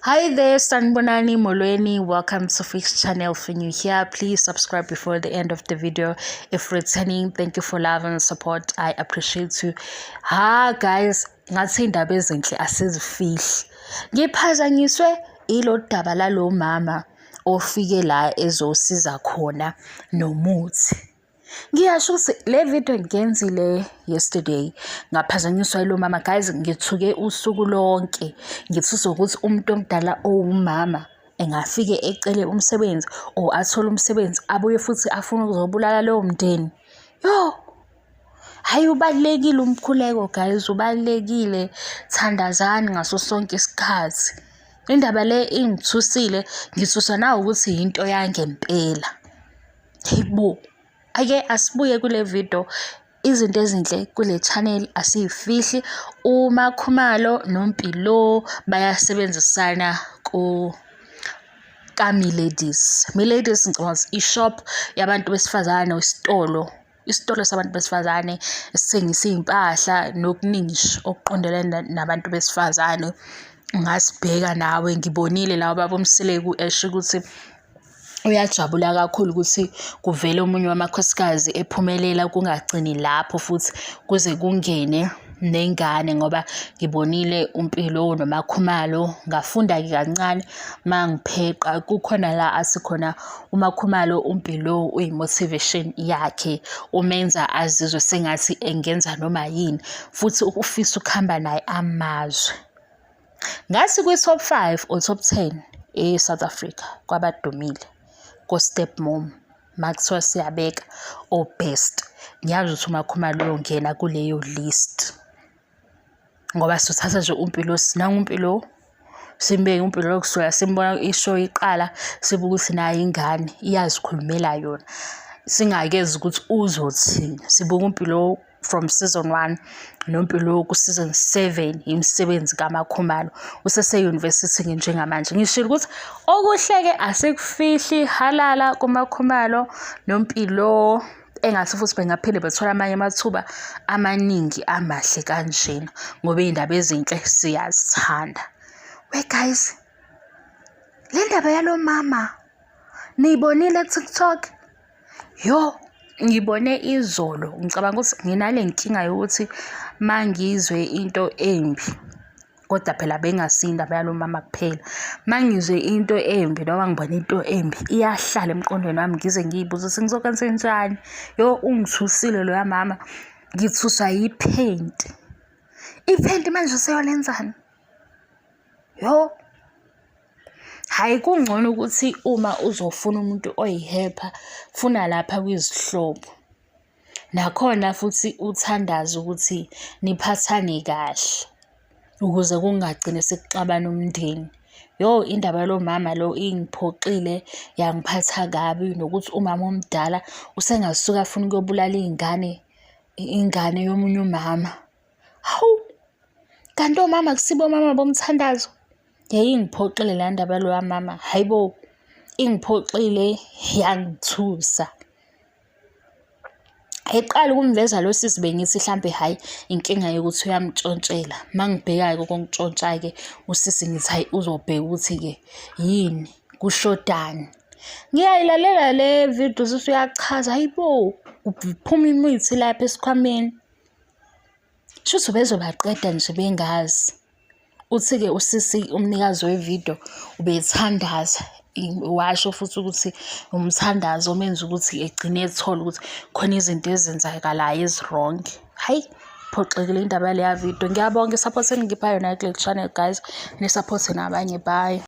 Hi there, Sanibonani Molweni. Welcome to Fix Channel. If you're new here, please subscribe before the end of the video. If returning, thank you for love and support. I appreciate you. Ha guys, ngathi indaba ezinhle asizifihli. Ngiphazanyiswe ilo daba lalo mama ofike la ezosiza khona nomuthi. Ngiyasho ukuthi le video ngiyenzile yesterday ngaphazanyiswa yilo mama guys, ngithuke usuku lonke ngithuswa ukuthi umuntu omdala owumama engafike ecele umsebenzi or athole umsebenzi abuye futhi afune ukuzobulala lowo mndeni. Yo! Hhayi ubalulekile umkhuleko guys, ubalulekile. Thandazani ngaso sonke isikhathi. Indaba le ingithusile, ngithuswa nawukuthi yinto yangempela. Hey bo, ake asibuye kule video. Izinto ezinhle kule channel asiyifihli. UMaKhumalo noMpilo bayasebenzisana ku kaMiladies. Miladies ngicabanga ukuthi i-shop yabantu besifazane, isitolo, isitolo sabantu besifazane esithengisa iy'mpahla nokuningi nje okuqondelene nabantu besifazane. Ungasibheka nawe, ngibonile la ubaba uMseleku esho ukuthi uyajabula kakhulu ukuthi kuvele omunye wamakhosikazi ephumelela kungagcini lapho futhi kuze kungene nengane ngoba ngibonile uMpilo noMaKhumalo ngafunda-ke kancane mangipheqa kukhona la athi khona uMaKhumalo uMpilo uyi-motivation yakhe umenza azizwe sengathi engenza noma yini futhi ufisa ukuhamba naye amazwe. Ngathi kwi-top 5 or top 10 e-South Africa kwabadumile ko-step mom makuthiwa siyabeka o-best ngiyazi ukuthi uMakhumalo uyongena kuleyo list ngoba sithatha nje uMpilo nangu uMpilo simbeke uMpilo kusuka simbona ishow iqala sibuka ukuthi nayo ingane iyazikhulumela yona singakezi ukuthi uzothini sibuka uMpilo from season 1 noMpilo ku-season 7 imisebenzi kaMakhumalo usese-university njengamanje. Ngishilo ukuthi okuhle-ke asikufihli halala kuMakhumalo noMpilo engathi futhi bengaphinde bethola amanye amathuba amaningi amahle kanjena ngoba iy'ndaba ezinhle siyazithanda. We guys, le ndaba yalo mama niyibonile ku-TikTok? Yo, ngibone izolo ngicabanga ukuthi nginale nkinga yokuthi mangizwe into embi kodwa phela bengasiyo indaba yalo mama kuphela. Mangizwe into embi noma ngibona into embi iyahlala emqondweni wami ngize ngiy'buze ukuthi ngizokwenzenjani. Yo, ungithusile loya mama, ngithuswa yiphenti. Iphenti manje useyolenzani? Yo! Hhayi kungcono ukuthi uma uzofuna umuntu oyi-helper, funa lapha kwizihlobo. Nakhona futhi uthandaze ukuthi niphathane kahle ukuze kungagcini sekuxabana umndeni. Yo, indaba yalo mama lo ingiphoxile yangiphatha kabi nokuthi umama omdala usengasuka afune ukuyobulala iy'ngane, ingane yomunye umama. Hawu, kanti omama akusibo omama bomthandazo? Yayingiphoxile leya ndaba yaloya mama, hhayi bo, ingiphoxile yangithusa. Eqala ukumveza lo sisi bengithi hlampe hhayi inkinga yokuthi uyamtshontshela. Uma ngibheka-ke okokuntshontsha-ke usisi ngithi hhayi uzobheka ukuthi-ke yini, kushodani. Ngiyayilalela le video usisi uyachaza, hhayi bo, kuphuma imithi lapha esikhwameni. Shuthi ubezobaqeda nje bengazi. Uthi-ke usisi umnikazi wevidiyo ubethandaza washo futhi ukuthi umthandazo omenza ukuthi egcine ethola ukuthi khona izinto ezenzakalayo ezi-wrong. Hhayi, phoxekile indaba yaleya vidiyo. Ngiyabonga i-support eningipha yona kule channel guys, ni-support-e nabanye, bye.